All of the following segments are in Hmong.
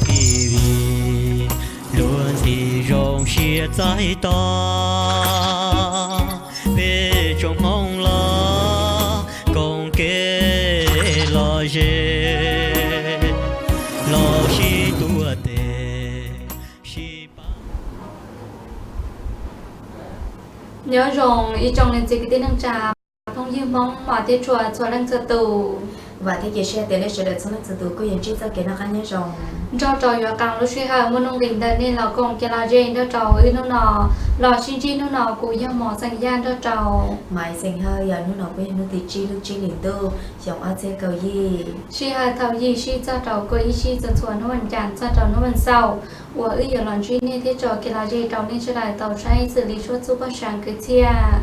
Vim luag nti zoo siab txais tos peb tsoom Hmoob los koom kev lom zem los sib tuav tes sib pab. Nyob zoo ib tsoom niam txiv kwv tij neej tsa, phooj ywg Hmoob mos thiab tshua txhua leej txhua tus. Vam thiab cia siab tias nej sawv daws txhua leej txhua tus kuj yuav ntsib txoj kev noj qab nyob zoo nrog rau yuav qee lub sij hawm muaj nuj nqis ntawm nej los koom kev lom zem nrog rau wb hnub no. Los sib ntsib hnub no kuv yog Mos xeem Yaj nrog rau Maiv xeem Hawj, yog hnub no kuj yog hnub tim tsib lub tsib hlis ntuj xyoo ob txhiab kaum yim. Sij hawm thaum yim sij txog rau kaum ib sij txog txhua hnub vas cas txog rau hnub vas xaum uas wb yuav los ntsib nej thiab tso kev lom zem rau nej sawv daws tau saib xws li suab txuj paj seev kwv txhiaj.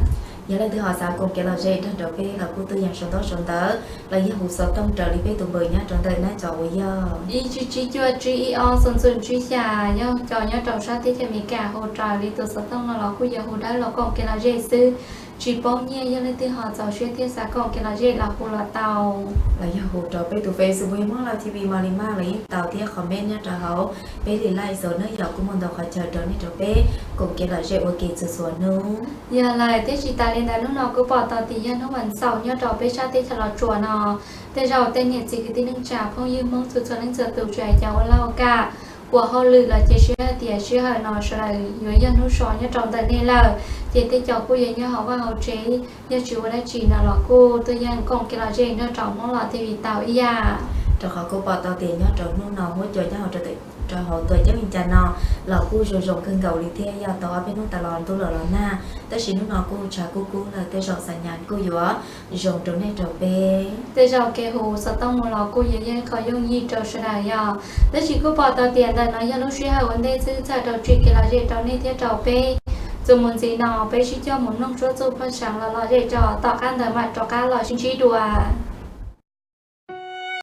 Yog leej twg ho xav koom kev lom zem nrog rau peb los kuj tuaj yeem sau ntaub sau ntawv los yog hu xov tooj raws li peb tus npawb nyob rau ntawm nab co uas yog ib tsib tsib cuaj tsib ib ob xoom xoom tsib xya. Yog cov nyob rau sab teb chaws Amelikas hu raws li tus xov tooj no los kuj yuav hu dawb los koom kev lom zem xwb, tsis paub nyiaj. Yog leej twg ho txaus siab thiab xav koom kev lom zem los hu los tau, los yog hu rau peb tus Facebook Hmoob Lauj T V Mos Lis Maj los yeej tau thiab, comment nyob rau hauv peb li live xwb nawb, los kuj muaj ntau qhov chaw rau nej rau peb koom kev lom zem ua ke txhua txhua hnub. Yog lawm thiab tsis tas li ntawd hnub no kuj pom tau tias yog hnub vas xaum nyob rau peb sab teb chaws Los Tsuas no, tej zaum tej niam txiv kwv tij neej tsa phooj ywg Hmoob txhua txhua leej txhua tus tsis hais cov ua laj ua kam, ua hauj lwm los cia siab hais tias sij hawm no sawv daws yuav yog hnub so nyob rau ntawm nej lawm, ces tej co kuj yuav nyob hauv vaj hauv tsev, yog tsis ua dab tsi no los kuj tuaj yeem koom kev lom zem nrog rau Hmoob Lauj T V tau ib yam. Rau qhov kuj pom tau tias nyob rau hnub no huab cua nyob hauv rau hauv tuam ceeb Vias Cas no los kuj zoo zoo kawg nkaus li thiab, yog tau ob peb hnub tas los ntuj los los nag, tab sis hnub no kuj tshav kub kub lawm, tej zaum xa nyas kuj yuav zoo rau nej rau peb. Tej zaum kev hu xov tooj mus los kuj yuav yog ib qho yooj yim rau sawv daws yom. Tab sis kuj pom tau tias ntawm no yog lub sij hawm ua ntej xwb txhawm rau tsim kev lom zem rau nej thiab rau peb. Txuas mus ntxiv no peb sib coj mus mloog suab txuj paj seev los lom zem tso, tom qab ntawd mam rov qab los sib ntsib dua.